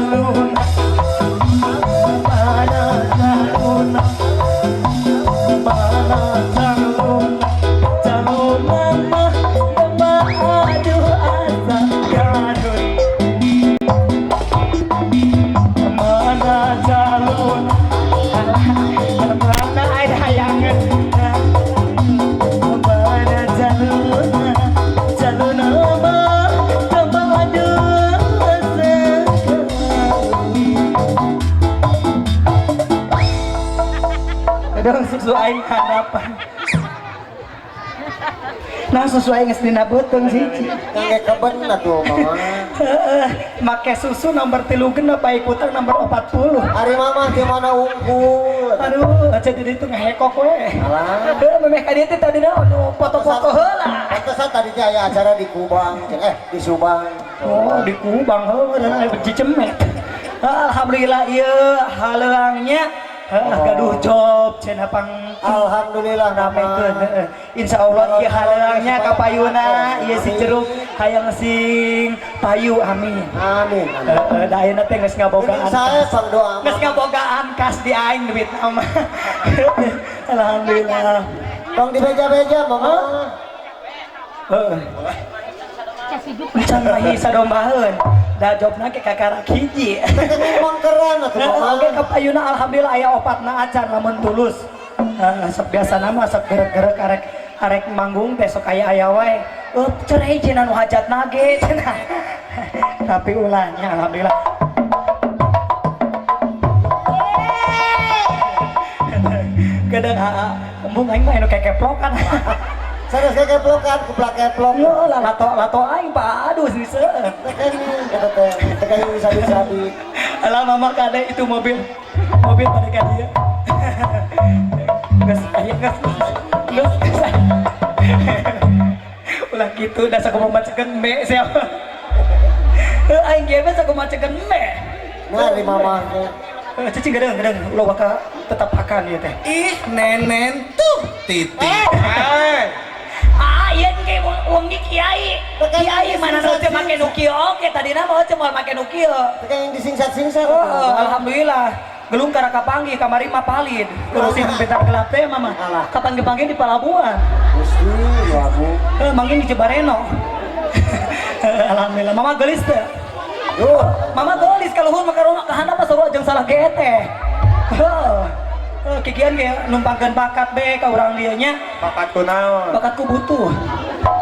jaluna, mana jaluna, mana jaluna, jaluna mah domba adu asa Garut. Mana jaluna, mana ada hayangan, mana jaluna, jaluna mah domba adu asa Garut. Dong susu aing hadapan. Nah, susu aing geus dina beuteung siji. Ngangge keben atuh, Mama. Heeh, make susu nomor 36 baik utang nomor 40. Ari Mama di mana unggul? Aduh, aja di ditu ngahekok we. Alah. Heuh, memeh ka dieu teh tadi nu foto-foto heula. Pantesan tadi teh aya acara di Kubang, di Subang. Oh, di Kubang heuh dan aya Cicemet. Alhamdulillah ieu haleuangnya heuh gaduh job cenah pang Alhamdulillah ramekeun Mama. Heuh. Insyaallah ieu haleuangnya kapayuna ieu si jeruk hayang sing payu, amin. Amin. Amin. Heeh, da ayeuna teh geus ngabogaan. Geuning saya pang doa Geus mah. ngabogaan kas di aing duit mah. Alhamdulillah. Tong dibeja-beja, Mama. Heeh. Can mahi sadombaheun. Da jobna ke kakarak hiji. Teu mangkeran atuh, Mama. Oke, kapayuna alhamdulillah aya opatna acan lamun tulus. Heeh, sok biasana mah sok gerek-gerek arek arek manggung teh sok aya aya wae. Cerai cenah nu hajatna ge cenah. Tapi ulahnya alhamdulillah. Kadang aa, embung aing mah anu kekeplokan. Serius kekeplokan, kuplak keplok. Yo lah lato lato aing Pak, aduh sih seueur. Teh eta teh, teh kene sabi-sabi. Alah mama kade itu mobil. Mobil pada ka dia. Geus aya geus geus geus. Ulah kitu da sakumaha macekeun me siapa. Heuh aing ge mah sakumaha macekeun me. Nah, di mama teh. Heuh cicing gedeung gedeung ulah waka tetap akan ieu teh. Ih, nenen tuh titik. Ah, ieu ge wengi kiai. Kiai mana nu teu make nu kieu oge tadina mah teu moal make nu kieu. Teh yang disingsat-singsat. Oh, alhamdulillah. Gelung karena kapanggih kamari mah palid. Terusin bintang gelap teh mama. Alah. Kapanggih-panggih di Palabuhan. Gusti, ya Bu. Eh, manggih di Cibareno. Alhamdulillah. Mama gelis teh. Duh, Mama gelis kaluhur maka rumah kahandap mah sarua jeung salah ge teh. Heuh. Heuh, kikian ge numpangkeun bakat be ka urang dieu nya. Bakat ku naon? Bakatku butuh.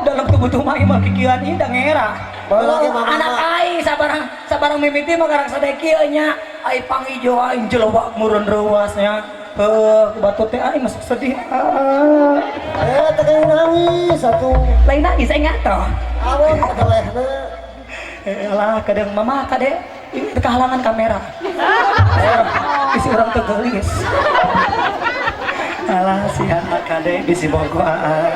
Dalam tuh butuh mah ieu mah kikian ieu da ngera. Baheula ge mama Anak mah. aing sabarang sabarang mimiti mah karang sade kieu nya. Ai pangijo aing jelewak meureun reuas nya. Heuh, batur teh aing masuk sedih. Ah. Eh, teh kene nangis atuh. Lain nangis aing ngatoh. Awon kadelehna. Eh, alah kadang mama kade kehalangan kamera. Isi orang teu geulis. Alah sia kade bisi bogo aa.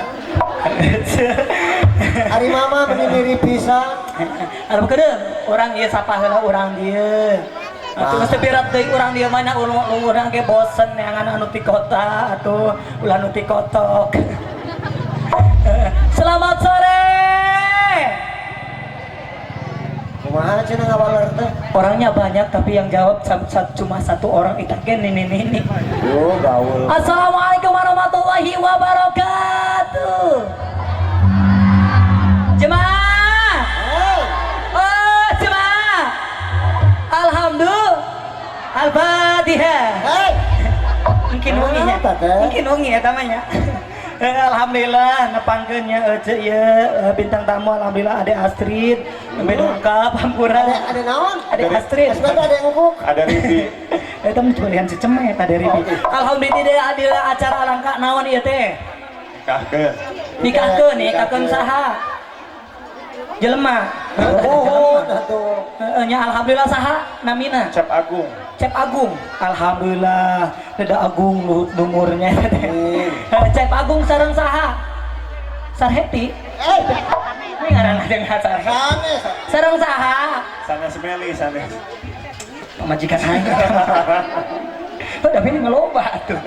Ari mama meni mirip pisan. Aduh kedeung, urang ieu sapa heula urang dieu. Atuh geus teu berat deui urang dieu mana urang ge bosen neangan anu ti kota atuh ulah anu ti kotok. Selamat sore. Kumaha cenah ngawaler teh? Orangnya banyak tapi yang jawab cuma satu orang itu gen ini ini. Yo gaul. Assalamualaikum warahmatullahi wabarakatuh. Jemaah. Hey, Oh, jemaah. Alhamdulillah. Al-Fatihah. hey. Mungkin wengi nya. Apa teh? Mungkin wengi eta mah nya. Alhamdulillah nepangkeun nya euceu ieu bintang tamu alhamdulillah ada Astrid, nembe dongkap hampura. Ada naon? Ada Astrid. Ada ada engkuk. Ada Ribi. Eta mah cuma lihat si cemet ada Ribi. Alhamdulillah di acara alangka naon ieu teh? Nikahkeun. Nikahkeun, nikahkeun saha? Jelema. Mohon atuh. Heeh nya alhamdulillah saha namina? Cep Agung. Cep Agung. Alhamdulillah, deda Agung luhut dumurnya. Amin. Cep Agung sareng saha? Sarheti. Eh, Ini ngaranna jeung Sarheti. sanes. Sareng saha? Sanes Meli, sanes. Pamajikan aing. Oh, tapi ini ngeloba tuh.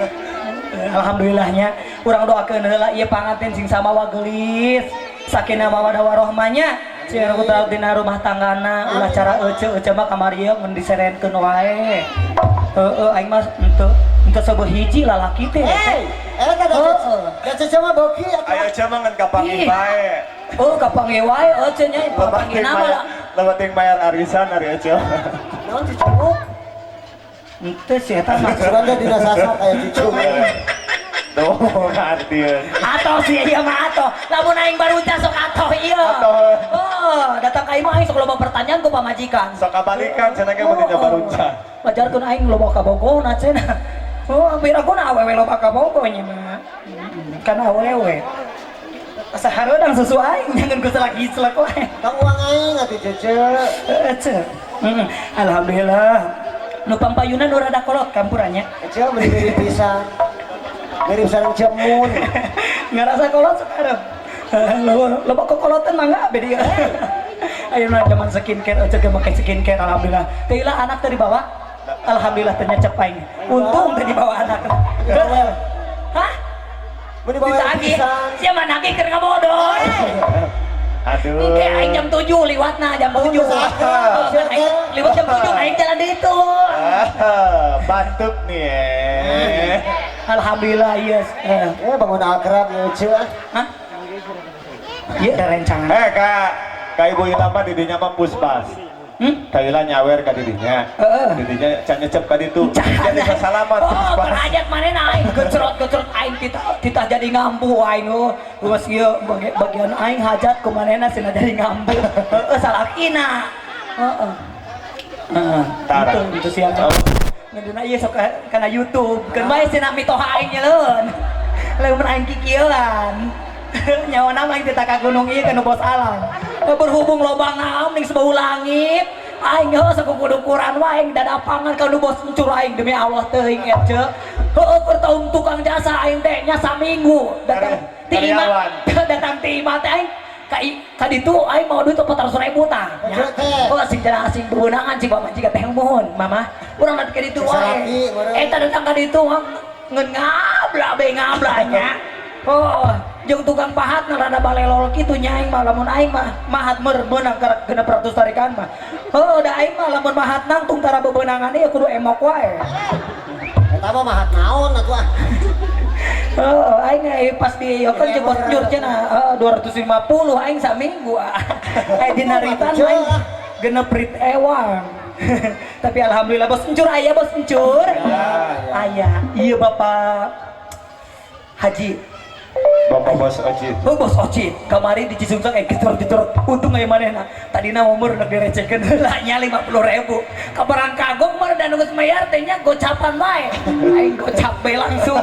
Alhamdulillahnya urang doakeun heula ieu panganten sing samawa geulis. Sakinah mawaddah warahmahnya. Cing aku tahu dina rumah tanggana ulah cara ece ece mah kamari ieu mun diserenkeun wae. Heeh, aing mah henteu henteu seubeuh hiji lalaki teh. Hei, eta da cece mah boki atuh. Ayo ece mah ngan kapanggih bae. Oh, kapanggih wae ece nya kapanggih nama lah. Lebating bayar arisan ari ece. Naon cicunguk? Henteu sih eta mah. Sugan teh dina sasar aya cicung. Tuh, artieun. Atoh sih ieu mah atoh. Lamun aing baruncah sok atoh ieu. Atoh. Oh, datang ka imah aing sok loba pertanyaan ku pamajikan. Sok kabalikan cenah ge mun dina baruncah. Wajarkeun aing loba kabogona cenah. Oh, piraguna awewe loba kabogo nya mah. Kan awewe. Asa hareudang susu aing jangan ku selak-iselak wae. Tong uang aing atuh cece. Ece. Alhamdulillah. Nu pampayunan nu rada kolot kampurannya. Ece meuni mirip pisan. Mirip sareng cemun. Ngerasa kolot sekarang. Loba kokolotan mangga be dia. Ayeuna zaman skincare aja ge make skincare alhamdulillah. Teh ilah anak teh dibawa. Alhamdulillah teh nyecep aing. Untung teh dibawa anak. Hah? Mun dibawa Ditagih. Sia mah nagih keur ngabodor. Aduh. Engke aing jam 7 liwatna jam 7. Liwat jam 7 aing jalan di itu. Batuk nih. Alhamdulillah yes. Bangun akrab ya ceu. Hah? Ieu ada rencangan. Kak, ka Ibu Ila mah didinya mah puspas. Ka Ila nyawer ka didinya. Didinya can nyecep ka ditu. Jadi sasalamat Oh, berhajat manehna aing gecrot-gecrot aing titah jadi ngambu aing. Geus ieu bagian aing hajat ku manehna cenah jadi ngambu. Heeh, salakina. Heeh. Heeh. Itu siang. Ngeduna ieu sok kana YouTube. Keun bae cenah mitoha aing nyeleun. Lamun aing kikieuan. Nyawana mah aing teh ka gunung ieu kana bos alam. Berhubung loba ngaam ning sebau langit, aing heuh sakukudukuran wae aing dadapangan ka nu bos encur aing demi Allah teuing ece. Heueuh keur taun tukang jasa aing teh nya saminggu datang ti imah. Datang ti imah teh aing ka ditu aing mau duit 400.000 tah. Oh sing cenah sing beunangan sing pamajikan teh muhun mama. Urang datang ka ditu wae. Eta datang ka ditu ngeun ngabla be ngabla nya. Oh, jeung tukang pahat na rada balelol kitu nya aing mah lamun aing mah mahat meunang karek 600 tarikan mah. Heuh da aing mah lamun mahat nangtung tara bebeunangan ieu kudu emok wae. Eta mah mahat naon atuh ah. Heeh, aing pas di ieu kan jeung bos njur cenah 250 aing saminggu. Aya dina ritan aing genep rit ewang. Tapi alhamdulillah bos encur aya bos encur. Aya. Ieu Bapak Haji Bapak Bos Ocit. Oh, Bos Ocit. Kamari di Cisungsang getor-getor. Untung aya manehna. Tadina umur udah direcehkeun heula nya 50.000. Kabarang kagok mah da nu geus mayar teh nya gocapan wae. Aing gocap bae langsung.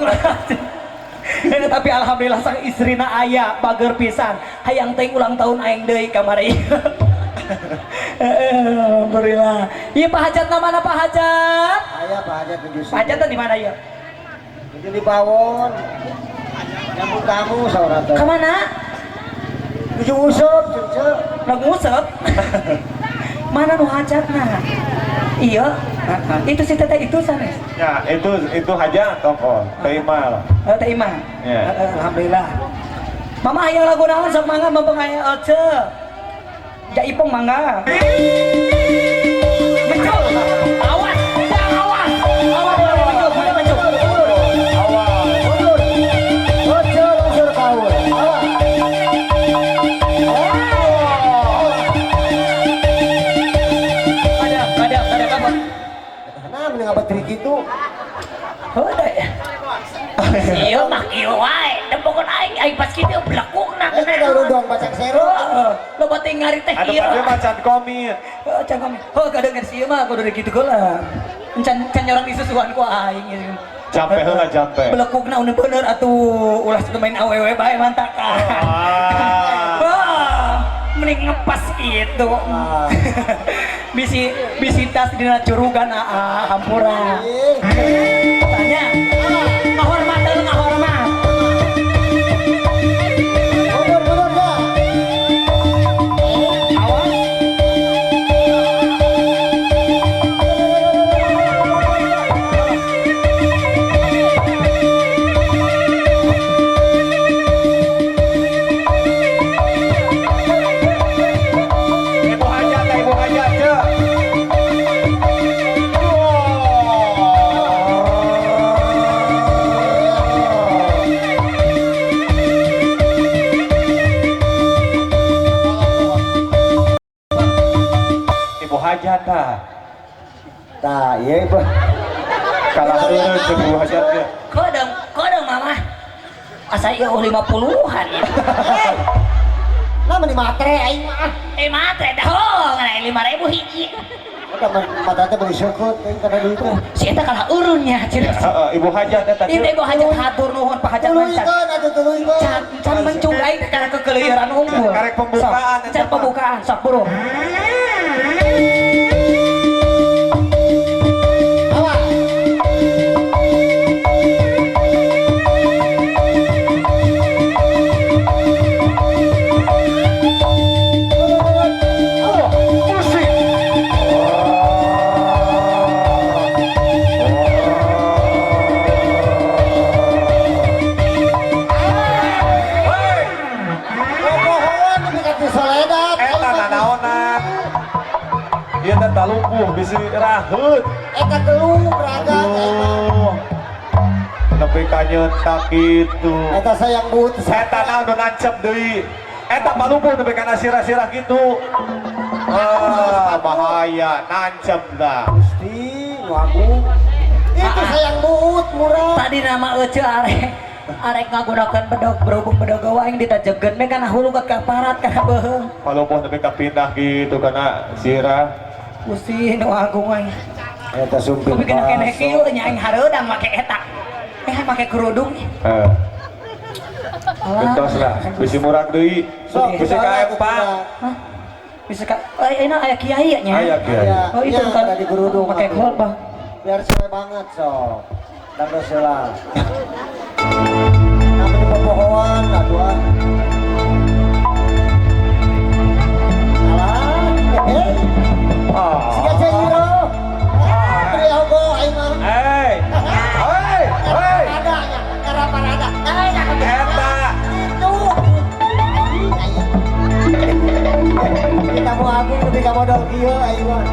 Tapi alhamdulillah sang istrina aya bager pisan. Hayang teh ulang tahun aing deui kamari. Alhamdulillah. Ieu Pak Hajat mana Pak Hajat? Aya Pak Hajat nuju. Pak Hajat di mana ieu? Nuju di Pawon. Nyambut tamu saurang teh. Ka mana? Nuju nguseup, ceu. Nu nguseup? Mana nu hajatna? Iya. Itu si teteh itu sanes. Ya, itu hajat tongkol. Teh Imal. Oh, Teh Imal. Ya. Alhamdulillah. Mama hayang lagu naon sok mangga mumpung aya ece. Ja Ipong mangga. Mencul. Awas, awas. Awas, mencul, mencul. Awas. Mundur. Bocor unsur kaul. Awas. Ada apa? Nah, mending abad trik itu. Heuh ya. Ieu mah kieu wae, dempokeun aing aing pas kieu belakungna. Eta udah dong bacak sero. Heeh. Loba teh ngari teh Atuh kieu. kabeh mah can komit. Heeh, can komit. Heuh, kadenger si ieu mah kudu kitu heula. Can can nyorang disusuan ku aing. Capek heula capek. Belekukna udah bener atuh ulah sudah main awewe bae mantakan. Ah. Mending ngepas itu. Bisi bisi tas dina curugan aa hampura. Tanya. Ngahormat heula ngahormat. Mundur mundur ya. Awas. Tah. Tah, ieu bah. Kalah eureun jeung ibu hajatnya. Kodong, kodong mama. Asa ieu 50-an ya. Lah meni matre aing mah. Eh matre dah, oh, ngan 5.000 hiji. Eta mata teh beli syukur teh kana duit teh. Si eta kalah eureunnya cenah. Heeh, ibu hajat eta. Ieu ibu hajat hatur nuhun Pak Hajat mancan. Tuluykeun atuh tuluykeun. Can can mencung aing teh karek kekeleuran unggul. Karek pembukaan Sok, can pembukaan sok buru. Ieu teh talumpuh bisi raheut. Eta geluh raga. Nepi ka nyetak kitu. Eta sayang but. Eta naon nu nancep deui. Eta palumpuh nepi kana sirah-sirah kitu. Ah, bahaya nancep dah. Gusti, nu agung. Itu sayang buut murah. Tadi nama euceu arek arek ngagunakeun bedog berhubung bedog aing ditajegeun we kana hulu ka parat kana beuheung. Palumpuh nepi ka pindah kitu kana sirah. Gusti nu agung aing. Eta sumping. Tapi kena keneh kieu nya aing hareudang make eta. Eh make kerudung. Heeh. Gentos lah, bisi murag deui. Bisi ka empang. Hah? Bisa ka ayeuna aya kiai nya. Aya kiai. Oh itu kan di kerudung. Make khotbah. Biar sesuai banget sok. Dangdut heula. Namanya popohoan atuh ah. Alah, eh. Siga Cahiro. Trihogo aing mah. Hei. Hei, hei. Ada nya, karaparada. Eta. Itu. Kita mau agung lebih ka modal kieu aing mah.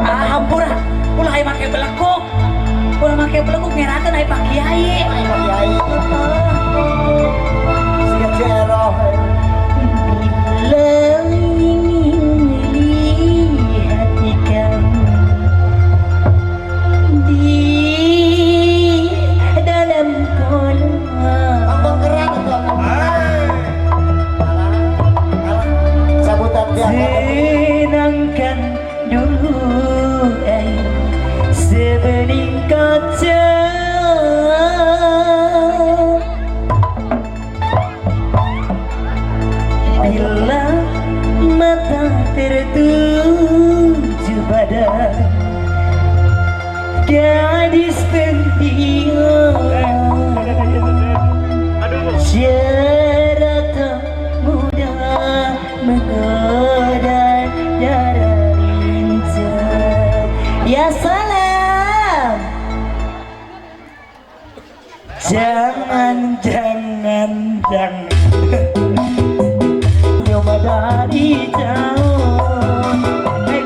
Ah, hampura. Ulah aya make belekuk. Ulah make belekuk ngerakeun aya Pak Kiai. Pak Kiai. Siga Cahiro. Bila ingin melihat ikan di dalam kolam. Tambah kerang atuh. Sabutan dia. Senangkan dulu air sebening kaca. Bila mata tertuju pada gadis pendiam, cara tak mudah menggoda darah lincah. Ya salam. Jangan, jangan, jangan coba dari jauh.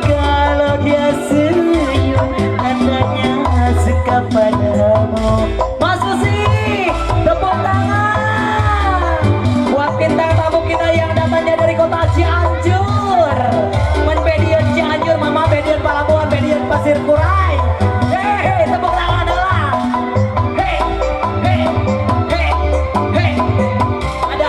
Kalau dia senyum tandanya suka padamu. Mas Susi, tepuk tangan buat bintang tamu kita yang datangnya dari kota Cianjur. Menbedion Cianjur, Mama Bedion Palabuhan, Bedion Pasir Kurai. Hei, tepuk tangan adalah. Hei, hei, hei, hei. Ada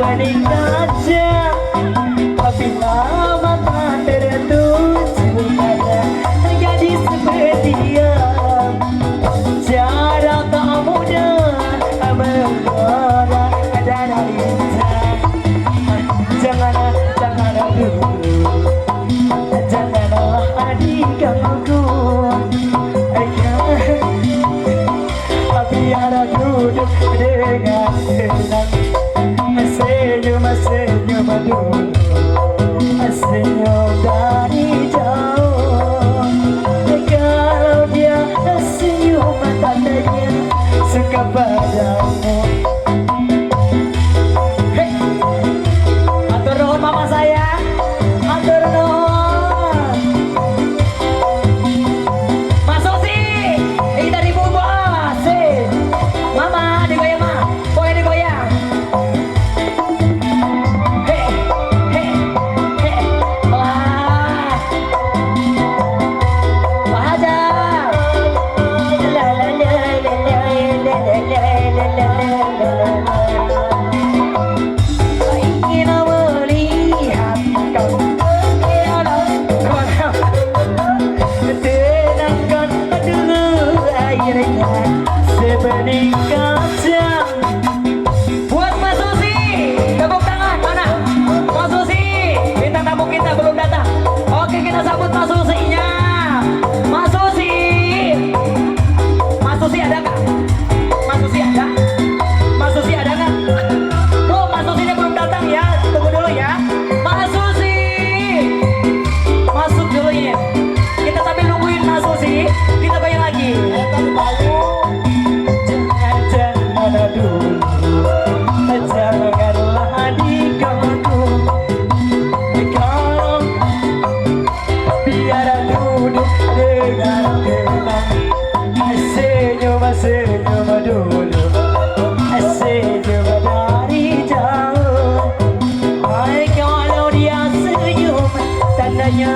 Sebening kaca apabila mata tertuju pada gadis pendiam, cara tak mudah menggoda darah lincah. Jangan, jangan dulu, janganlah diganggu. Biar duduk dengan tenang, senyum senyum dulu, senyum dari jauh. Kalau dia senyum tandanya suka padamu. Hei, atur nuhun mama saya, atur nuhun. Mas Susi, ini dari Bu Bos. Mama, digoyang ma, boleh digoyang. Hei, hei, hei, wah, Pak Hajar. La la la la la la la la la la la. Ingin melihat kau tenangkan dulu airnya sebening kaca. Buat Mas Susi, tepuk tangan mana? Mas Susi, bintang tamu kita belum datang. Oke, kita sambut Mas Susi-nya. Mas Susi, Mas Susi ada nggak? Mas Susi ada? Mas Susi ada nggak? Belum, Mas Susi belum datang ya. Tunggu dulu ya. Mas Susi, masuk dulu ya. Kita sambil nungguin Mas Susi, kita goyang lagi. Eta di payung. Jangan, jangan dulu, janganlah diganggu. Kau biar duduk dengan tenang, senyum senyum dulu, senyum dari jauh. Ay, kalau dia senyum, tandanya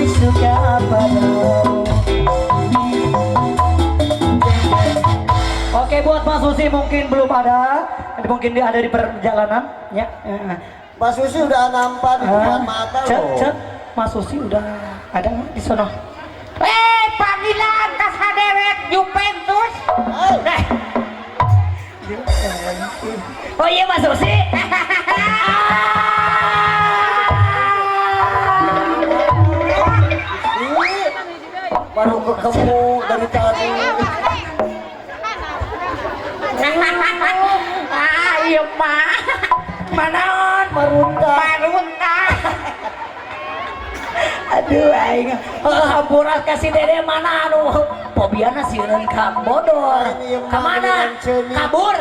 suka padamu. Oke, buat Mas Susi mungkin belum ada, mungkin dia ada di perjalanan, ya. Mas Susi udah nampak di depan mata Cek, loh. cek, Mas Susi udah ada nggak di sono? Eh, panggilan ka sadewek Juventus. Hai. Eh. Oh iya Mas Susi. Ih, baru ketemu dari tadi. Ah, iya mah. Manaon? Marunta. Marunta. Aduh aing. Heuh, hampura kasih dede mana anu fobiana sieun ka bodor. Ini yang Ka mana? mana ceuni. Kabur.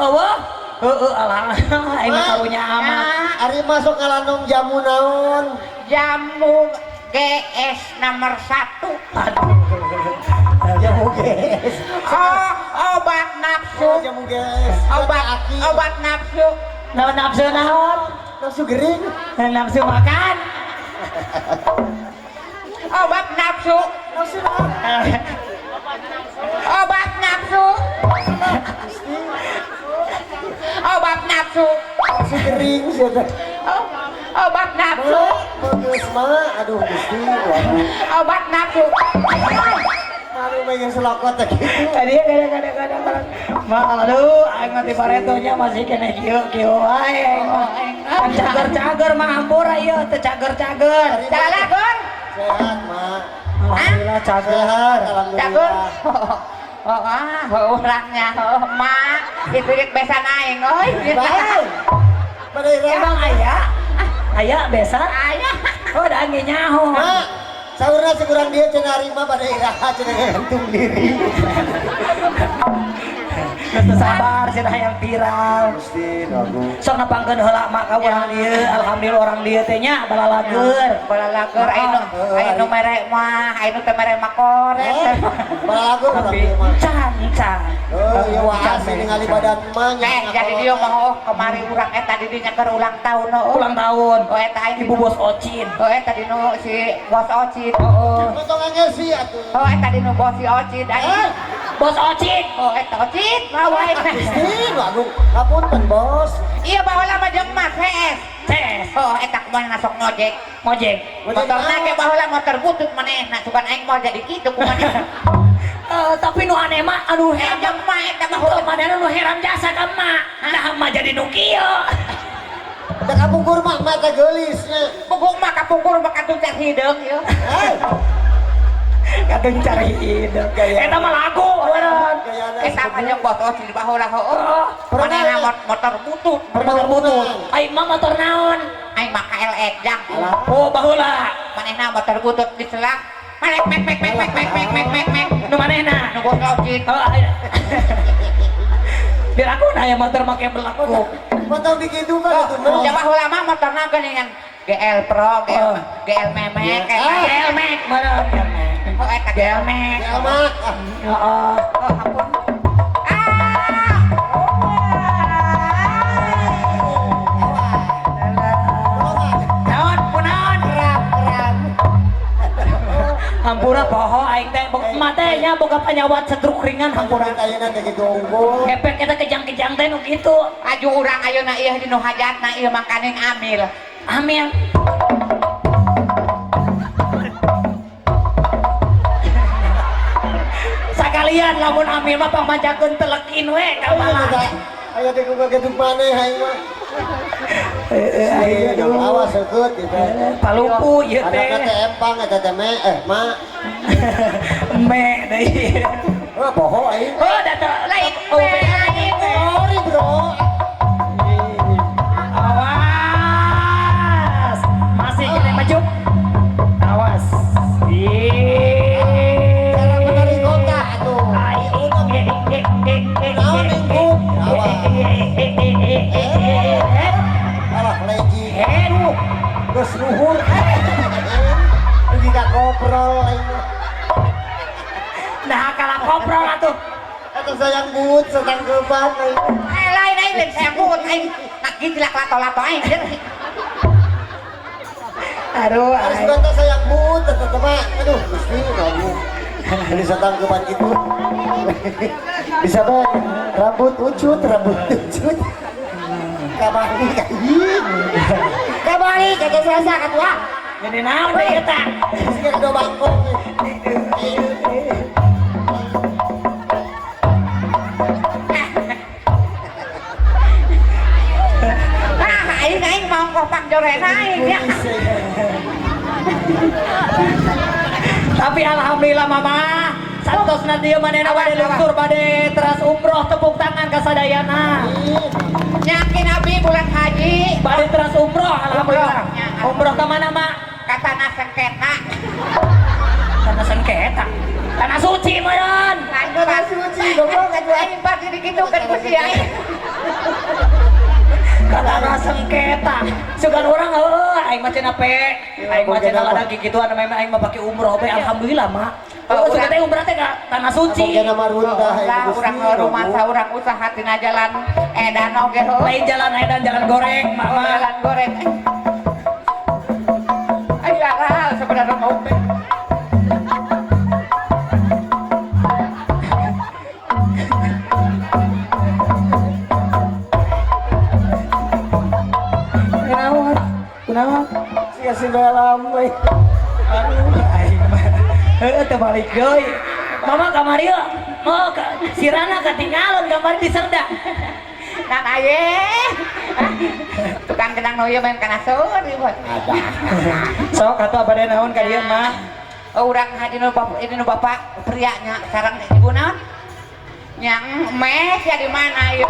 Eueuh. Heueuh alah aing mah karunya amat. Ari masuk ngalandong jamu naon? Jamu GS nomor 1. Aduh. Jamu GS. Oh, obat nafsu. Oh, jamu GS. Obat Aki. obat nafsu. Naon nafsu naon? Nafsu gering. Nafsu makan. Obat nafsu. Nafsu naon? Obat nafsu. Obat nafsu. Nafsu gering sih teh. Oh, obat nafsu. Bagus mah, aduh Gusti, waduh. Obat nafsu. Malu pengen selokot teh gitu. Tadi kadang-kadang kadang mah aduh aing mah ti baretonya masih kene kieu kieu wae aing mah. Kan cager-cager mah hampura ieu teu cager-cager. Calagon. Sehat, Mak. Alhamdulillah cager. Sehat, Cagur. alhamdulillah. Oh, ah, orangnya, oh, mak, itu rek besan aing, oi. Baik. Pada ira. Emang aya? Aya besan? Aya. Oh, da ge nyaho. Mak, saurna sekurang dia cenah ari mah pada ira cenah gantung diri. Geus teu sabar cenah hayang viral. Gusti, aduh. Sok nepangkeun heula mak ka urang dieu. Alhamdulillah orang dieu teh nya balalager. Balalager aya nu aya nu mere mah, aya nu teu mere mah koret. Balalager urang Tapi dieu mah. can can. Oh, iya waas ningali badan mah nya. Eh, jadi dia mah oh kemari urang eta di dinya keur ulang tahun oh. Ulang tahun. Oh eta aing Ibu bos Ocin. Oh eta di nu si bos Ocin. Oh. Potong angel sih atuh. Oh eta di nu bos si Ocin aing. Eh. Bos Ocit. Oh, eta Ocit, bawa Gusti, aduh, ngapunten bos. Iya, baheula mah jeung Mas HS. CS. Oh, eta kumaha sok ngojek. Ngojek. Motorna ge baheula motor butut manehna, sugan aing moal jadi kitu kumaha. Tapi nu aneh mah anu heran Jeung mah eta mah heuh manehna nu heran jasa ka emak. Nah mah jadi nu kieu. Da kapungkur mah mata geulisnya. Punggung mah kapungkur mah katuncar hideung ieu. Hei, Katuncar hideung. Eta mah lagu eureun. Eta mah jeung bos Ocit baheula heueuh. Manehna motor butut. Motor butut. Aing mah motor naon? Aing mah KLX jang. Oh, baheula. Manehna motor butut diselak. Mek mek mek mek mek mek mek mek mek mek. Nu manehna? Nu bos Ocit. Oh, biar aku nanya motor make belaku. Motor dikitu kan itu mah. Coba heula mah motorna geuningan GL Pro, GL, GL Memek, GL Mek, mana? Oh, eta GL Mek. GL Mek. Heeh. Oh, ampun. Ah. Naon, kunaon? Keram. Hampura poho aing teh emak teh nya boga panyawat stroke ringan hampura. Ayeuna teh kitu unggul. Efek eta kejang-kejang teh nu kitu. Aju urang ayeuna ieu dinu hajatna ieu mangkaning amil. Amil. Sakalian lamun amil mah pangmanjakeun telekin we ka malah. Aya teh kumaha gedung maneh aing mah. Heeh, awas seukeut gitu. Palupu ieu teh. Anakna teh empang eta teh me ma. Me deui. Heuh poho aing. Oh, da lain me aing. Sorry, bro. Awas. Masih kita maju. Awas. Cara menari kota atuh. Naon ingkung? Awas. Alah leji. Aduh, geus luhur. Dugi ka koprol aing mah. Nah, kalah koprol atuh. Atuh sayang buut satangkeupan aing. Lain aing lain sayang buut aing. Nak gijlak lato-lato aing. Aduh, harus kata sayang buut tetep mah. Aduh, Gusti kamu. Beli satangkeupan kitu. Bisa bae rambut ucut, rambut ucut. Kamari ka ieu. Kamari ka sasa ka tua. Jadi naon deui eta? Siga do bangkok. Ah, aing aing mau kopak jorena aing ya. Tapi alhamdulillah mama, santosna dieu manehna bade luntur bade teras umroh, tepuk tangan ka sadayana. Yakin abi bulan haji bade teras umroh, alhamdulillah. Umroh ka mana, Mak? Ka tanah sengketa. Tanah sengketa. Tanah suci meureun. Tanah suci goblok atuh aing bade digitukeun ku si aing. Ka tanah sengketa. Sugan urang heuh aing mah cenah pe. Aing mah cenah lada kikituan memang aing mah pake umroh bae alhamdulillah, Mak. Oh, sugan teh umroh teh ka tanah suci. Urang rumah urang usaha tina jalan edan oge heuh. Lain jalan edan jalan goreng, Mak. Jalan goreng. Ayo lah sebenarnya mau. Kunaon? Kunaon? Sia si belam we. Aduh, aing mah. Heuh teu balik deui. Mama kamari yeuh. Oh, sirana katinggalan kamari diserda. Nang aye. Tukang kenang nu ieu main kana seur ieu. Ada. Sok atuh bade naon ka dieu mah? Oh, urang haji nu bapak ini nu bapak prianya sareng ibu naon? Yang mes ya di mana ieu?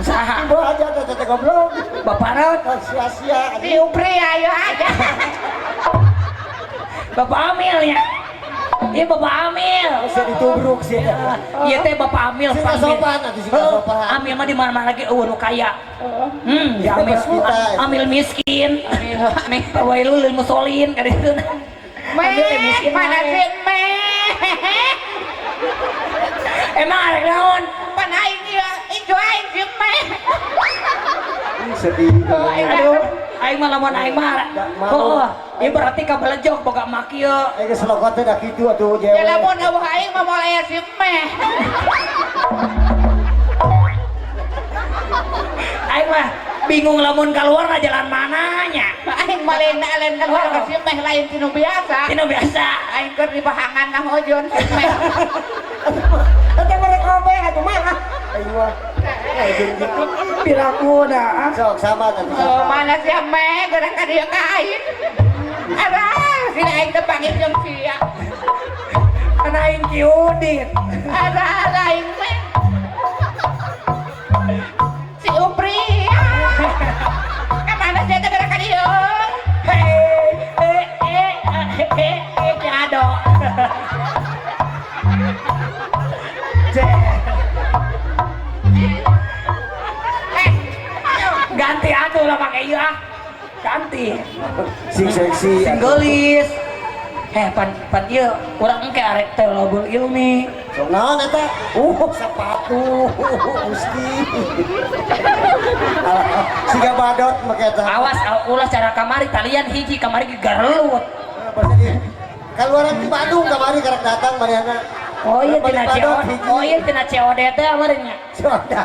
Saha? Ibu aja teh teh goblok. Bapak naon? Sia-sia. Si pria ieu aja. Bapak Amil ya. Iya Bapak Amil. Bisa ditubruk sih. Iya teh Bapak Amil. Sing sopan atuh sing sopan. Amil mah di mana-mana lagi eueuh nu kaya. Ya Amil. Amil miskin. Amil. Wailul lil musolin ka ditu. Amil miskin mana sih meh. Emang arek naon? Pan aing ieu ieu aing sih meh. Sedih. Aduh, aing mah lamun aing mah. Heuh. Ieu berarti kabelejog boga mak ieu. Aing geus lokot teh da kitu atuh jewe. Ya lamun eueuh aing mah moal aya si meh. Aing mah bingung lamun keluar na jalan mananya. Aing mah lain lain keluar ka si meh lain tinu biasa. Tinu biasa. Aing keur di pahangan nang ojon si meh. Eta merek kabeh atuh mah. Aing mah. Piraku dah. Sok sama tadi. Oh, mana si meh gerak ka dieu ka aing. Arah, si aing teh panggil jeung sia. Kana aing Ki Udin. Arah aing meh. Si Upri. Ka mana sia teh gerak ka dieu? Hei, eh eh eh eh jado. Ganti atuh lah pakai ieu ah. Ganti. Sing seksi. Sing geulis. Heh pan pan ieu urang engke arek teh lobul ilmi. Sok naon eta? Sepatu. Gusti. Siga badot make eta. Awas ulah cara kamari talian hiji kamari ge garelut. Kaluaran di Bandung kamari karek datang manehna. Oh iya tina CO. Oh iya tina COD teh ameureun nya. COD.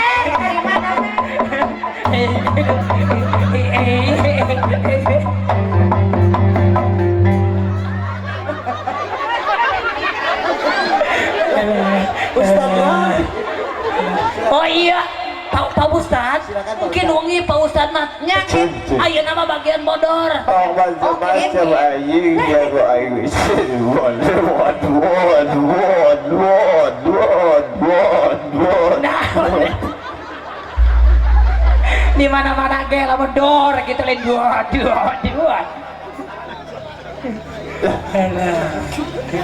Meh, dari mana meh? Ustaz mah. Oh iya, Pak Ustad. Mungkin wengi Pak Ustad mah nyakit. Ayeuna mah bagian bodor. Oh, macam-macam aing lagu aing. Di mana-mana ge lamun dor gitu lain dua dua dua.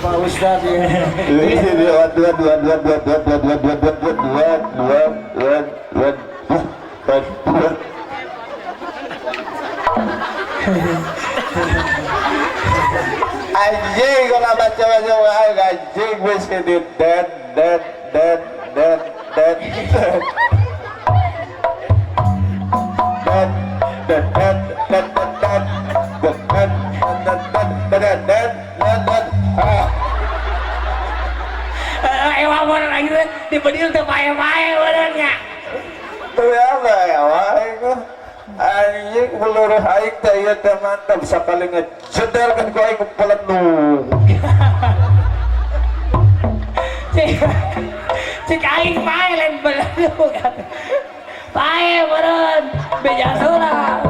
Pak Ustad ya. Dua dua dua dua dua dua dua dua dua dua dua dua dua dua dua dua. Anjing kalau baca-baca anjing wis di dead dead dead dead dead dead dead dead dead dead dead dead dead dead dead. Ewa mun lagi di bedil teh pae-pae bener nya. Teu apa ewa aing. Anjing peluru aing teh ieu teh mantap sakali ngejederkeun ku aing pelenung. Cik aing pae lain pelenung. Pae meureun beja heula.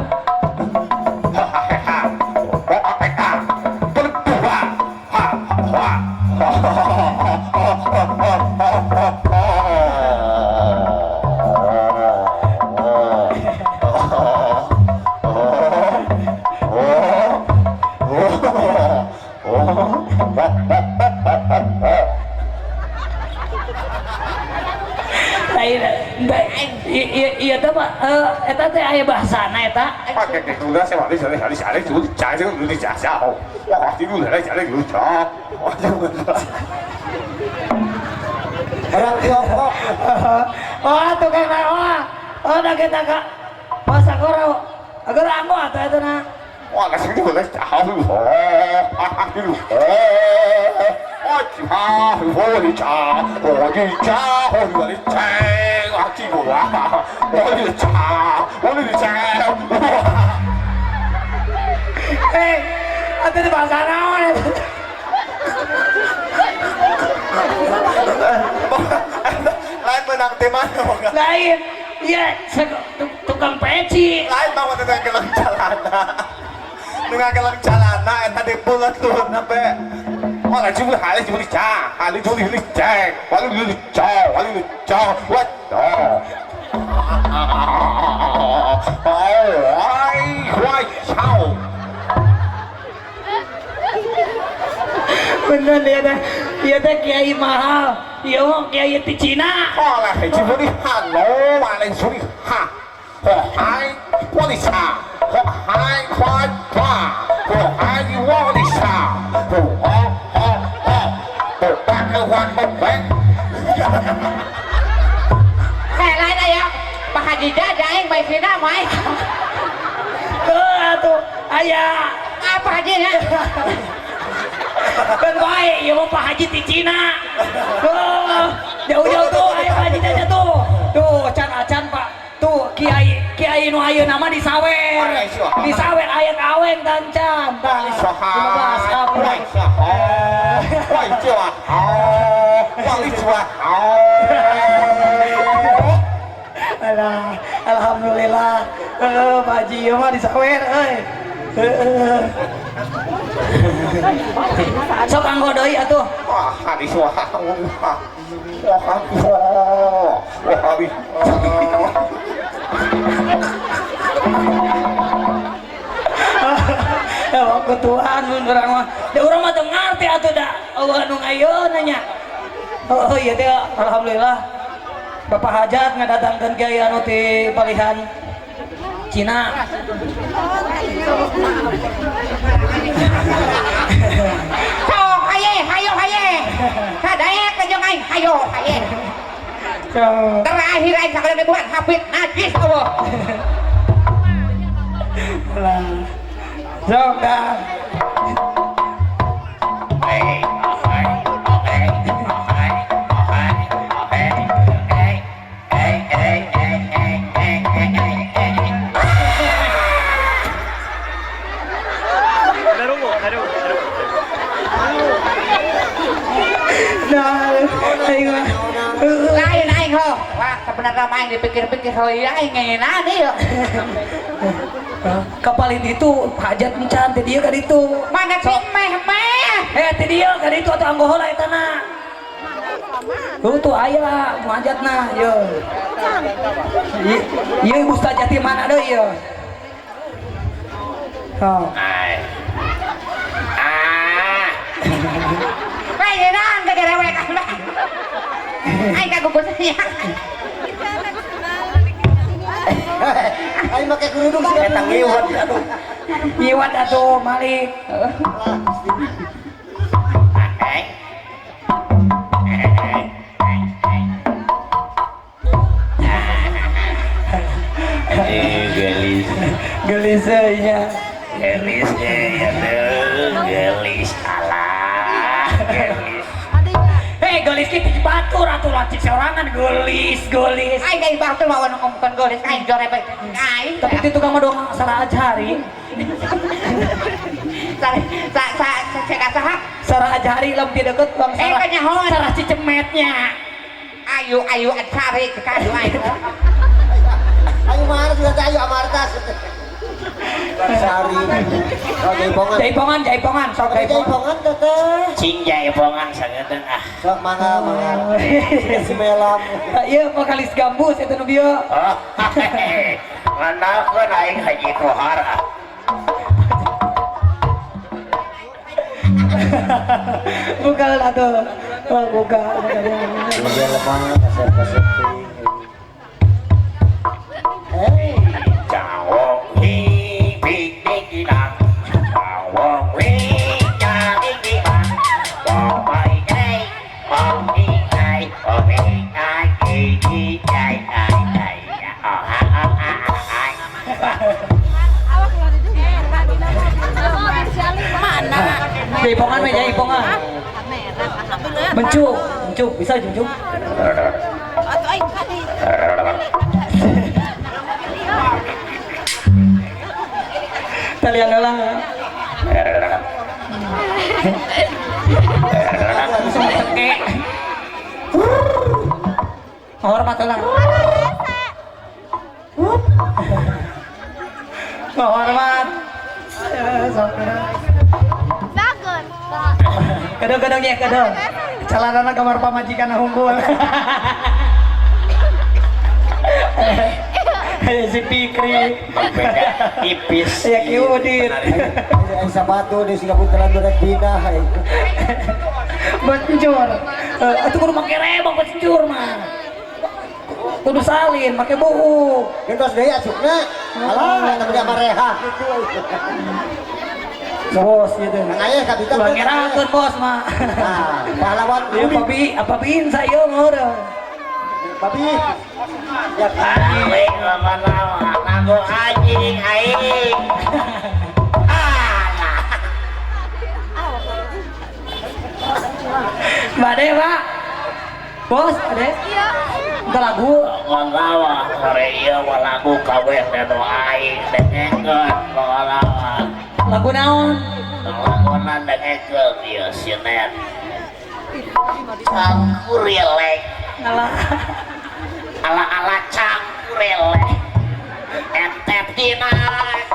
Iya teh mah eta teh aya bahasana eta. Orang Tiongkok. Oh tukang oh. Oh da kita ka. Oh sakoro. Agar anggo atuh eta na. Wah, Eh, atuh di bahasa naon? Lain menang di mana? Lain, iya tukang peci. Lain banget tentang gelang calana. Nunga gelang calana, eta di bulat tuh sampai. Oh, lagi beli hal, lagi beli cah, hal itu beli cek, hal itu beli cah, hal itu cah, what? Oh, ai, why, how? Bener dia teh, dia teh kiai mahal, dia mah kiai di Cina. Oh, lagi beli halo, lagi beli ha, oh, hai, what is ha? Oh, hai, what, what? Oh, hai, what is ha? Oh, oh. Heh lain aya Pak Haji Jaja aing bae sina mah. Aya. Apa haji nya? Kan bae ieu mah Pak Haji ti Cina. Tuh, jauh-jauh tuh aya Pak Haji aja tuh. Tuh, acan-acan Pak. Tuh kiai kiai nu ayeuna mah disawer. Disawer aya kaweng tancan. Tah, 15 April. Alah, alhamdulillah. Pak Haji ieu mah disawer euy. Heeh. Sok anggo deui atuh. Wah, hadis wah. Wah, wah, hadis. Ya ketuaan mun urang mah. Da urang mah teu ngarti atuh da eueuh nu ngayeuna nya. Oh iya teh alhamdulillah. Bapak Hajat ngadatangkeun kiai anu ti palihan Cina. Sok haye, hayo haye. Kadaek jeung aing hayo haye. Terakhir aing sakalian dibuat hafid najis eueuh. Lah. Sok dah. Lain aing ho. Wah, sebenarnya main dipikir-pikir heuh aing ngeunaan ieu. Kapalin itu hajat encan teh dieu ka ditu. Mana sih meh-meh? Eh teh dieu ka ditu atuh anggo heula eta na. Tuh tuh aya nu hajatna yeuh. Ieu ibu ustazah ti mana deui ieu? Oh. Ah. Lain gagerewek. Aing kagugus nya. Aing make kerudung sih eta ngiwat atuh. Ngiwat atuh Malik. Gelis. Gelis nya. Gelis ya gelis alah gelis. Hei gelis kitu batur atuh lacik sorangan gelis gelis. Aing deui batur mah nu ngomongkeun gelis aing jore bae. Aing tapi itu tukang mah doang Sarah Azhari. Sa sa sa saha? Sarah Azhari lam ti deket Bang Sarah. Eh kanyahoan Sarah Cicemetnya. Ayu ayu Azhari kadu aing. Ayu marah juga ayu amartas. Sari. Oh, jaipongan. Jaipongan, jaipongan, sok jaipongan teteh. Cing jaipongan sangeuteuh ah. Sok mangga mangga. Si melam. Ieu vokalis gambus eta nu bieu. Oh. Ngandalkeun aing Haji Kohar ah. Buka atuh. Oh, buka. Buka lemah kasep-kasep. Eh. Jaipongan mah jaipongan. Mencuk, mencuk, bisa mencuk. Talian heula. Hormat heula. Hormat. Kadang-kadang ya kadang celanana kamar pamajikan unggul. Si Pikri tipis ya Ki Udin sepatu di Singapura terlalu rek bina bencur atuh kudu make rebong bencur mah kudu salin make buuk gentos deui asupna alah eta mah mareha kitu bos gitu. Ayah kabita tuh. Ngerakeun bos mah. Nah, pahlawan ieu papi apa bin saya ngeureun. Papi. Ya aing lamun lagu anjing aing. Bade, Pak. Bos, ade. Iya. Kita lagu. Ngalawa sore ieu mah lagu kabeh teh nu aing dengekeun ngalawa. Lagu naon? Laguna dengekeun ieu sinen. Cangkurilek. Ngalah. Ala-ala cangkurilek. Entep dina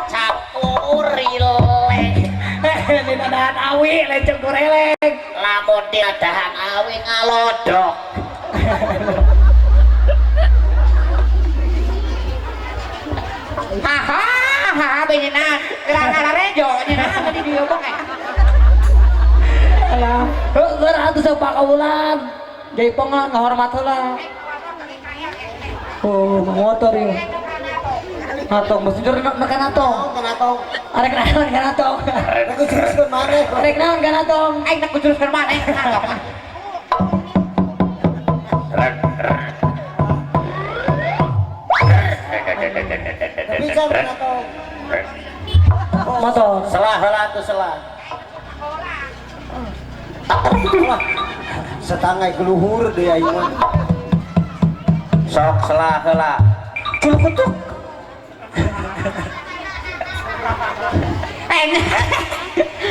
cangkurilek. Dina dahan awi lain cangkurilek. Lamun dina dahan awi ngalodok. Haha, haha benyina gerak rejo nyina tadi diobong eh. Alah, heueur atuh sok pakaulan. Jaipongan ngahormat heula. Oh, motor ieu. Atong mesti jur nekan atong. Kana tong. Arek naon kana tong. Rek juruskeun maneh. Rek naon kana tong. Aing tak kujuruskeun maneh kana tong. Bisa kana tong. Motor. Selah heula atuh selah. Wah, setangai keluhur deui aing mah. Sok selah heula. Culukutuk.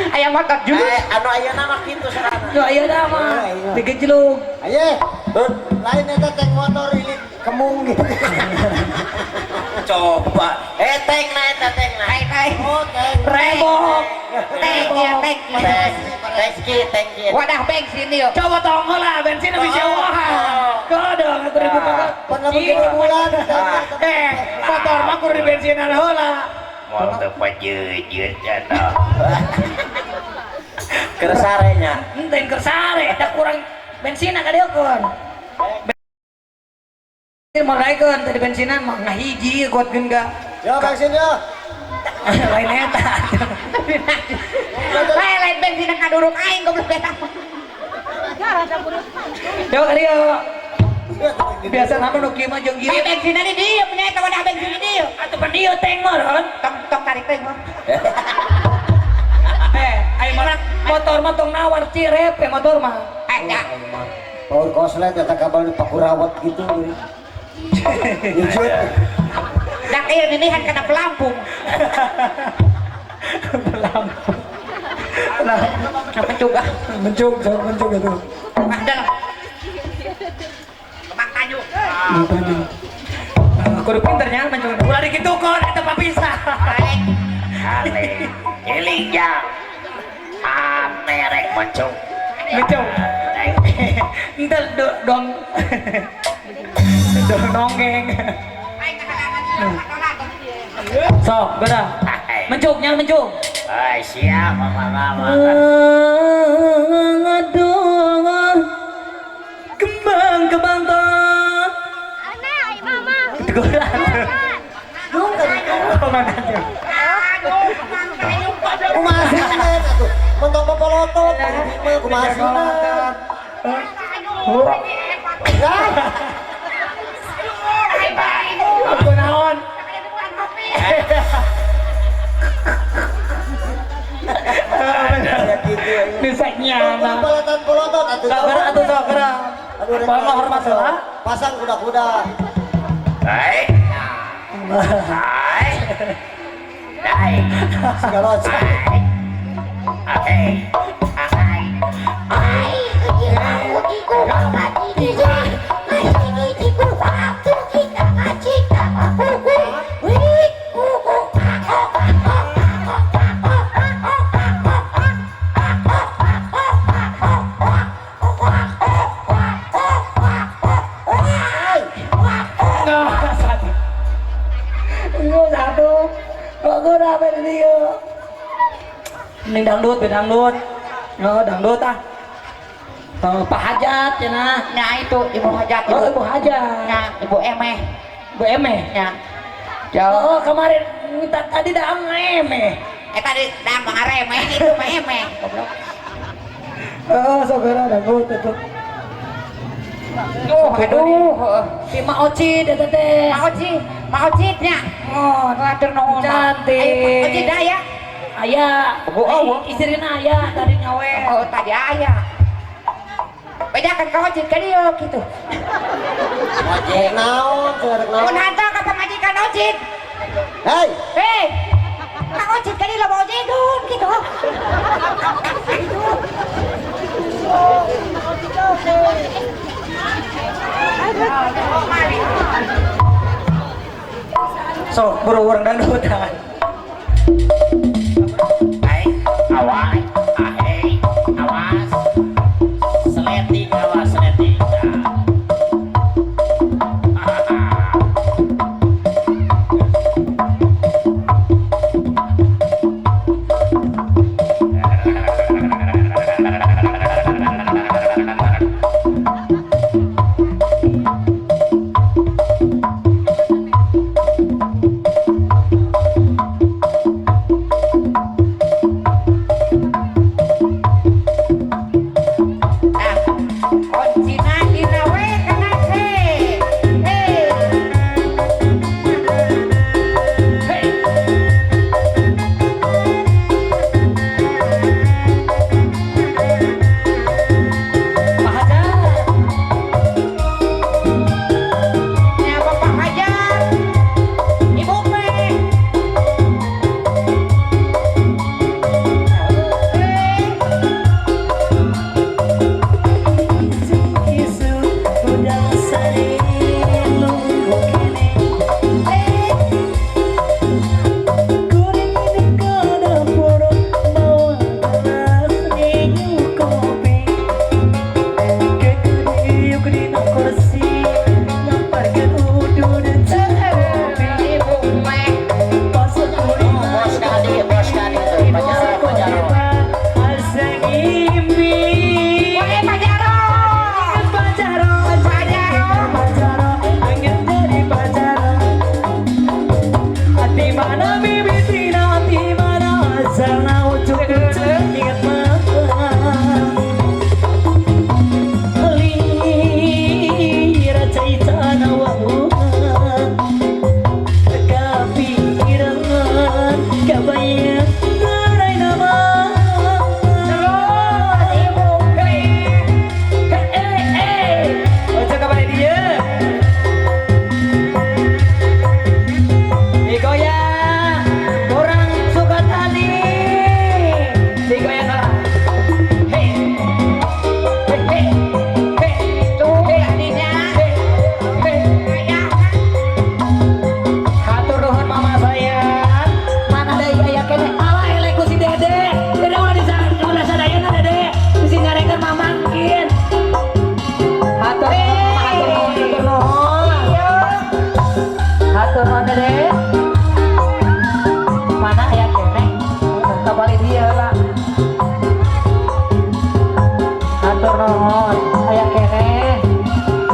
Aya motor julu. Anu ayeuna mah kitu sarana. Yo ayeuna mah digejlug. Aye, lain eta tank motor ilit kemung gitu. Coba. Tank na eta tank na. Oh, tank. Rebok. Tank ya tank. Tank tank. Wadah bensin ieu. Coba tong heula bensin lebih jauh. Kodong atuh ribu kagak. Pan lamun tiga bulan. Motor mah kudu dibensinan heula. Moal teu pajeujeuh cenah. Keur sare nya. Henteu keur sare, da kurang bensin ka dieukeun. Bensin mau naikeun tadi bensinan mah ngahiji kuatkeun ga. Yo bensin yo. Lain eta. Lain bensin ngaduruk aing goblok eta. Yo ka dieu. Biasa nama nu kieu mah jeung ieu. Bensinna di dieu nya eta wadah bensin di dieu. Atuh pan dieu tank mah ron. Tong tong tarik teh mah. Ai motor mah tong nawar cirep motor mah. Ya. Power koslet eta kabel di pakurawat gitu. Jujur. Dak ieu ninihan kana pelampung. Pelampung. Lah, mencug ah. Mencug, mencug itu. Ah, dah. Kemang tanyu. Tanyu. Kudu pinter nya mencug. Ulah dikitukeun eta papisah. Ale. Eling jang. Ame rek mencug. Mencug. Entar dong. Dong nonggeng. Sok, geura. Mencugnya mencug. Ay, siap mama. Aduh. Kembang kembang tot. Aneh, mama. Teguran. Kumaha sih atuh? Mentong popolotot, kumaha sih? Aku naon? Bisa nyana. Polotot atuh. Sabar atuh sabar. Aduh, hormat heula. Pasang kuda-kuda. Baik. Hai. Dai. Segala macam. Hai. Hai. Hai. Mending dangdut, dangdut. Oh, dangdut ah. Pak Hajat cenah. Nya itu Ibu Hajat. Oh, Ibu Hajat. Nya Ibu Emeh. Ibu Emeh. Nya. Jauh. Oh, kemarin minta tadi dang Emeh. Tadi dang ngaremeh itu mah Emeh. Goblok. Oh, saudara dangdut itu. Oh, aduh. Si Ma Ocid eta teh. Ma Ocid, Ma Ocid nya. Oh, atur nuhun. Cantik. Ocid aya. Ayah, oh, istrina ayah tadi nyawe. Oh, tadi ayah. Bejakan ka ojek ka dieu kitu. Ojek naon, cenah naon. Mun hanto ka pamajikan ojek. Hei. Hei. Ka ojek ka dieu loba ojegun kitu. Sok buru urang dangdutan. Ai, awai, ahei, awas. Seleting, awas seleting. Kuncina dina we kana se. Hei. Hei. Pak Hajar. Nya Bapak Hajar. Ibu Meh. Hei. Isu udah sering nunggu kene. Kuring ini kada poro mau gelas ninyu kopi. Kekediuk dina kursi namparkeun udud kopi. Ibu Meh. Pas kuring Bos kadi, bos kadi tuh, pajaro, pajaro. Asa ngimpi. Wah, Pajaro. Pajaro, Pajaro. Pajaro, pengen jadi pajaro. Hati mana bibitina, hati mana asalna, ucuk-ucuk ingat mantan. Lira caitana wawuhan, kapikiran kabayang narai nama. Terus Ibu Meh. Ojo kabare dia. Digoyang, orang suka tani. Digoyang lah. Hei, hei, hei, hei, Tuh dinya. hei, hei. Ayah. Hatur nuhun mama sayang. Mana deui aya keneh? Alah eleh ku si Dede. Dede ulah di ulah sadayana Dede. Bisi nyarekan mamangkin. Hatur nuhun, hatur nuhun, hatur nuhun. Hatur nuhun Dede. Mana aya keneh? Kabali dia lah. Hatur nuhun, aya keneh.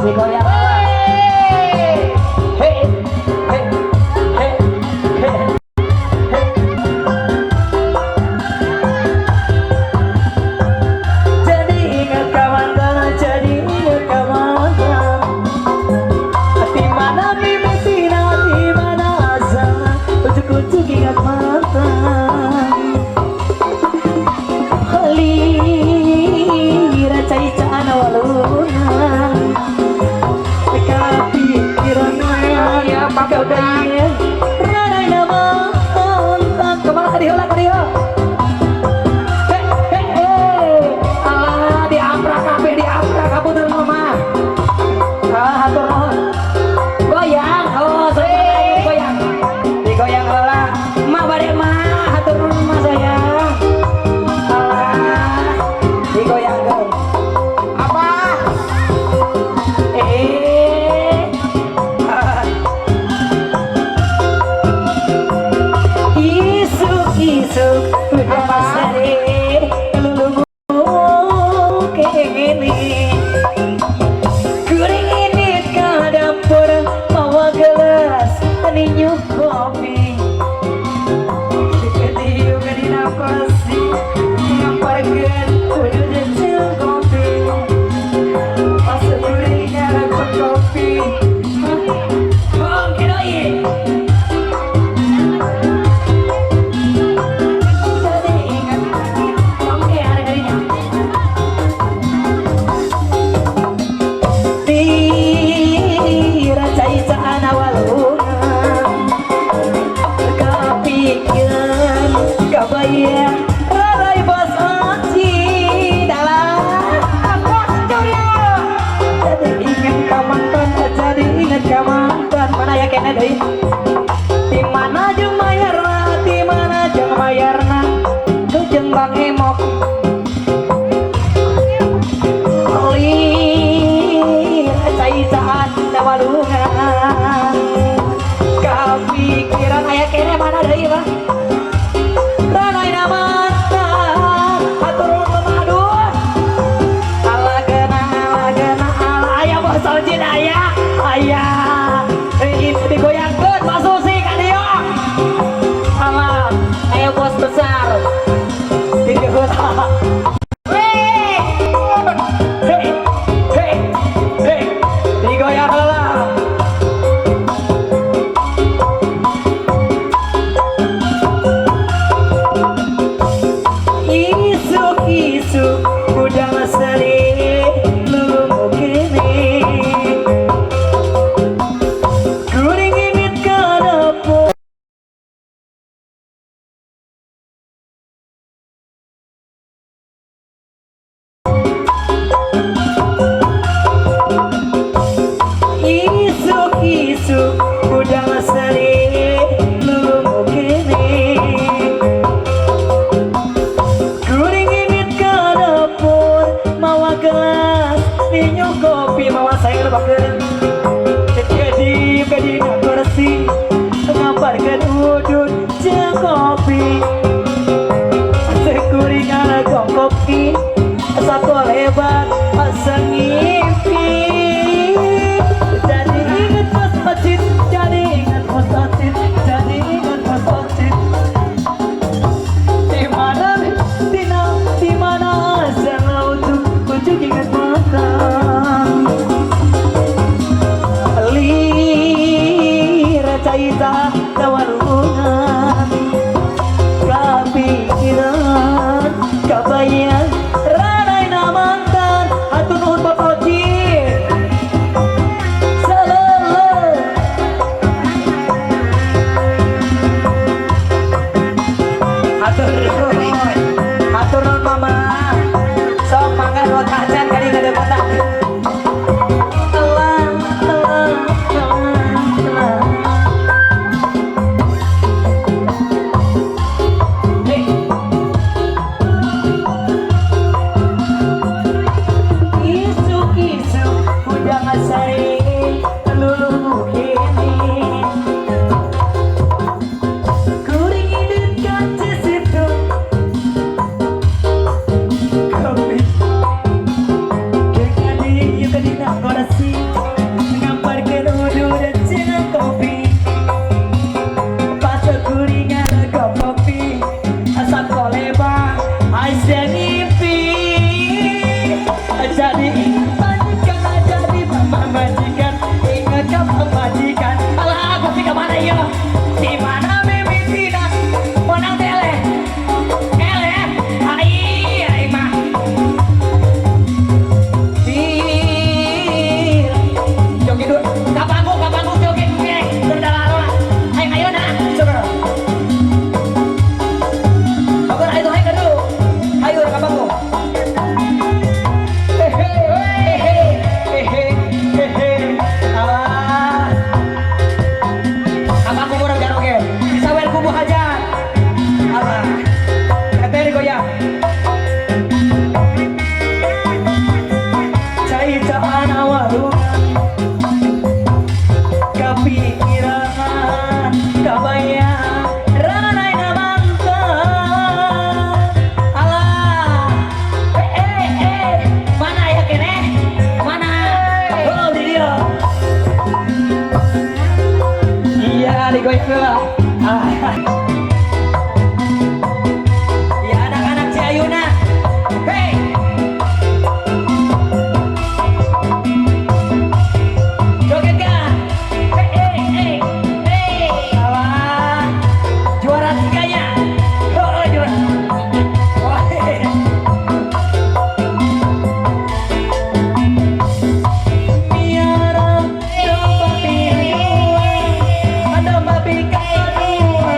Digoyang lah. Hei, hei, hei, hei. Jadi ingat kawan jadi ingat kawan. Hati mana mimitina, hati mana asalna, ujuk-ujuk ingat mantan. Halira cai-caan waluna, kapikiran Iya, Pak Budak. Radai nama mantan. Kemana ka dieu lah, ka dieu? Hei, hei, hei. Alah, diamprak kabeh, diamprak kabutur mama. Ah, hatur nuhun. Goyang, oh, saya goyang. Digoyang heula. Mak bade mah, hatur nuhun mah sayang. Alah, digoyangkeun. Apa? Eh. Ah. Aya keneh deui. Di mana jeung mayarna, di mana jeung mayarna, jeung Bang Emok. Lir cai caan walungan. Kapikiran aya keneh mana deui mah. Ranai mantan hatur nuhun aduh. Ala geuna ala geuna ala aya bos Ojin aya aya. Itu digoyangkeun Pak Susi ka dieu. Alah, ayo bos besar. Digeheula. Hei, hei, hei, hei, digoyang heula. Isuk-isuk udang sari lulungu kene. Kuring imit ka dapur. Isuk-isuk udang sari lulungu kene. Kuring imit ka dapur mawa gelas minum kopi mawa sayur bakeun. Jadi kadina kursi ngambarkeun udud jeung kopi. Sekuring alegong kopi sakolebat asa ngimpi. Jadi inget bos masjid, jadi inget bos masjid, jadi inget bos masjid. Di mana dina, di mana asa untuk kucuk inget makan. Lir caita tawalungan, kapikiran kabayang ranai mantan. Hatur nuhun Bapak Ojin. Selele. Hatur nuhun. Hatur nuhun Mama. Sok mangga nu tacan kali ka kota. Telah telah telah telah. Hey. Isuk-isuk udang sari luluh kene. Kuring indit ka situ. Kopi. Kekadi yuk dina korasi. Ngamparkeun udud jeung kopi. Pas kuringan kopi. Asa koleba asa ngimpi. Jadi majikan, jadi pamajikan, ingat ka pamajikan. Alah, kopi ka mana ieu? Di mana mimitina? Menang teh eleh. Eleh. Ai, ai mah. Tir. Joget dulu. Ka panggung joget ge. Berdala-dala. Ayo ayo nah. Coba. Bagus, ayo ayo dulu. Ayo ka panggung. Hehehe, hehehe, alah. Apa aku kurang jaroge? Disawer kubu hajat. Alah. Kata digoyang. Cai caan awalungan, kapikiran, kabayang, ranai mantan. Alah. Eh eh eh, mana ya kene? Mana? Oh, di dia. Iya, digoyang heula. Ah. Ya anak-anak Ciayuna. Hey. Joget gak? Hey, hey, hey, hey. Alah. Juara tiganya. Oh, oh, juara. Wah, hehehe. Miara domba pinuan, domba pikadua,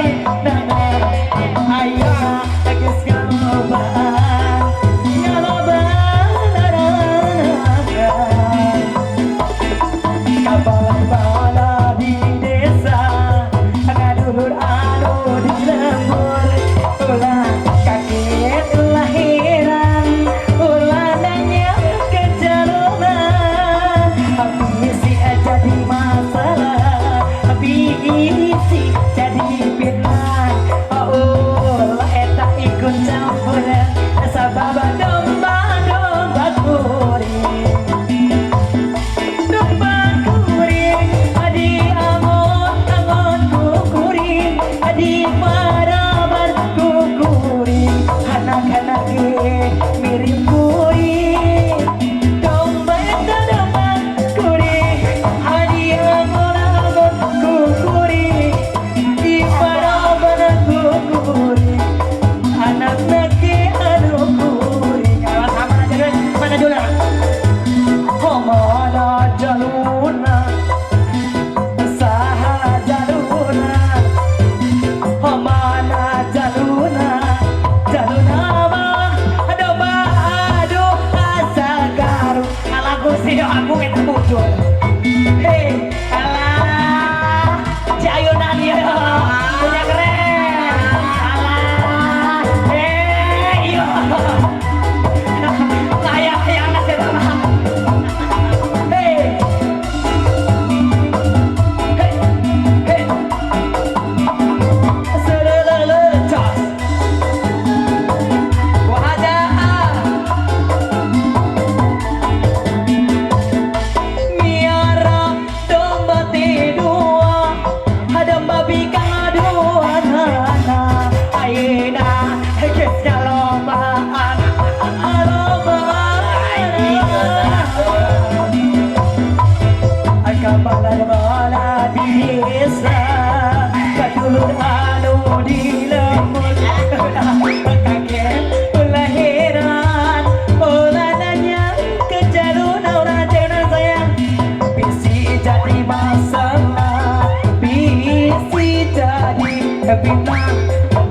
bintang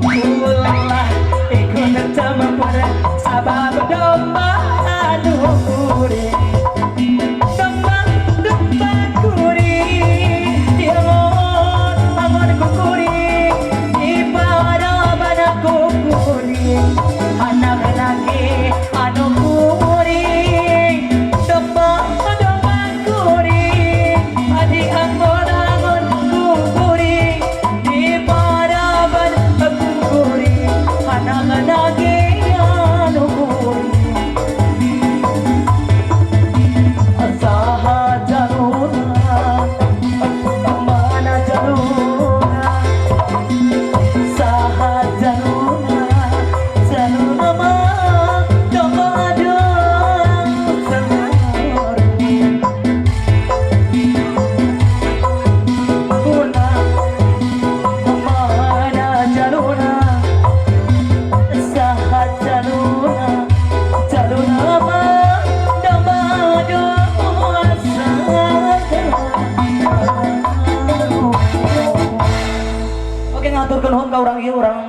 ulah ikut tempur sabab domba anu kuring domba domba kuring diangon angon ku kuring diparaban ku kuring anak laki anu kuring domba domba kuring adi angon angon ku kuring diparaban ku kuring anak laki anu kuring saha jaluna mana jaluna saha jaluna jaluna mah domba doang senur kuna mana jaluna saha jaluna jaluna mah domba doang senur. Oke, ngaturkeun nuhun ka urang ieu urang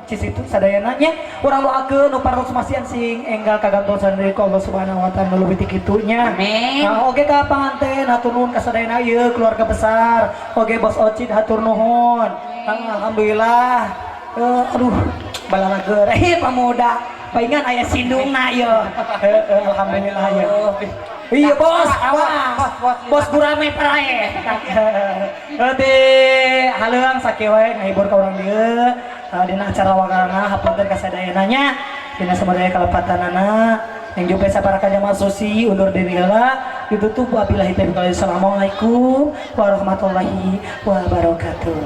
Cisitu sadayana nya, urang doakeun nu paros masian sing enggal kagantosan deui ku Allah Subhanahu wa taala nu leuwih ti kitu nya. Amin. Nah, oke ka panganten hatur nuhun ka sadayana ieu keluarga besar. Oke Bos Ocit hatur nuhun. Alhamdulillah. Aduh balalager pamuda paingan aya sindungna ieu. Heeh, alhamdulillah ya. Iya bos, awas. Bos, bos, bos gurame parae. Di haleuang sakieu wae ngahibur ka urang dieu. Dina acara wakalna hapunten ka sadayana nya. Dina samudaya kalepatanana. Yang jumpa saparakan jamaah susi undur diri heula ditutup wabillahi taufiq wal hidayah. Assalamualaikum warahmatullahi wabarakatuh.